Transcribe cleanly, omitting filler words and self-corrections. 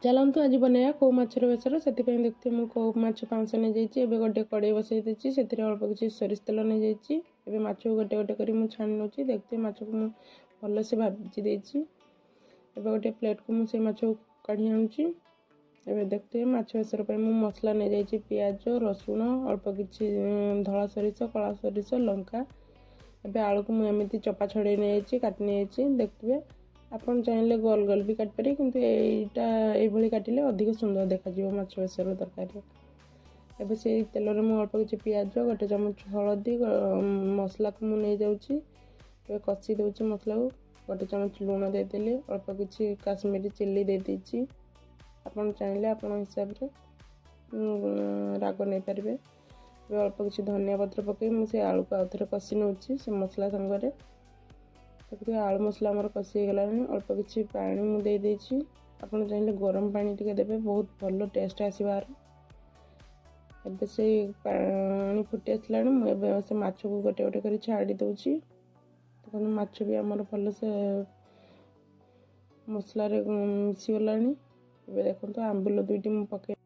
ଚାଲନ୍ତୁ, ଆଜି ବନେଇବା କଉ ମାଛର ବେସର। ସେଥିପାଇଁ ଦେଖୁଥିବେ, ମୁଁ କଉ ମାଛ 500 ନେଇଯାଇଛି। ଏବେ ଗୋଟେ କଡ଼େଇ ବସେଇ ଦେଇଛି। ସେଥିରେ ଅଳ୍ପ କିଛି ସୋରିଷ ତେଲ ନେଇଯାଇଛି। ଏବେ ମାଛକୁ ଗୋଟେ ଗୋଟେ କରି ମୁଁ ଛାଣି ନେଉଛି। ଦେଖୁଥିବେ, ମାଛକୁ ମୁଁ ଭଲସେ ଭାଜି ଦେଇଛି। ଏବେ ଗୋଟେ ପ୍ଲେଟ୍କୁ ମୁଁ ସେଇ ମାଛକୁ କାଢ଼ି ଆଣୁଛି। ଏବେ ଦେଖୁଥିବେ, ମାଛ ବେସର ପାଇଁ ମୁଁ ମସଲା ନେଇଯାଇଛି: ପିଆଜ, ରସୁଣ, ଅଳ୍ପ କିଛି ଧଳା ସୋରିଷ, କଳା ସୋରିଷ, ଲଙ୍କା। ଏବେ ଆଳୁକୁ ମୁଁ ଏମିତି ଚୋପା ଛଡ଼େଇ ନେଇଯାଇଛି, କାଟି ନେଇଯାଇଛି। ଦେଖୁଥିବେ, ଆପଣ ଚାହିଁଲେ ଗୋଲ ଗୋଲ ବି କାଟିପାରିବେ, କିନ୍ତୁ ଏଇଟା ଏଇଭଳି କାଟିଲେ ଅଧିକ ସୁନ୍ଦର ଦେଖାଯିବ ମାଛ ବେସର ତରକାରୀରେ। ଏବେ ସେଇ ତେଲରେ ମୁଁ ଅଳ୍ପ କିଛି ପିଆଜ, ଗୋଟେ ଚାମଚ ହଳଦୀ, ମସଲାକୁ ମୁଁ ନେଇଯାଉଛି। ଏବେ କଷି ଦେଉଛି ମସଲାକୁ। ଗୋଟେ ଚାମଚ ଲୁଣ ଦେଇଦେଲି, ଅଳ୍ପ କିଛି କାଶ୍ମୀରୀ ଚିଲି ଦେଇଦେଇଛି। ଆପଣ ଚାହିଁଲେ ଆପଣ ହିସାବରେ ରାଗ ନେଇପାରିବେ। ଏବେ ଅଳ୍ପ କିଛି ଧନିଆ ପତ୍ର ପକାଇ ମୁଁ ସେ ଆଳୁକୁ ଆଉ ଥରେ କଷି ନେଉଛି ସେ ମସଲା ସାଙ୍ଗରେ। ଦେଖୁଥିବେ, ଆଳୁ ମସଲା ଆମର କଷି ହେଇଗଲାଣି। ଅଳ୍ପ କିଛି ପାଣି ମୁଁ ଦେଇଦେଇଛି। ଆପଣ ଚାହିଁଲେ ଗରମ ପାଣି ଟିକେ ଦେବେ, ବହୁତ ଭଲ ଟେଷ୍ଟ ଆସିବ ଆର। ଏବେ ସେଇ ପାଣି ଫୁଟି ଆସିଲାଣି। ମୁଁ ଏବେ ସେ ମାଛକୁ ଗୋଟେ ଗୋଟେ କରି ଛାଡ଼ି ଦେଉଛି। ଦେଖନ୍ତୁ, ମାଛ ବି ଆମର ଭଲସେ ମସଲାରେ ମିଶିଗଲାଣି। ଏବେ ଦେଖନ୍ତୁ, ଆମ୍ବୁଲ ଦୁଇଟି ମୁଁ ପକାଇ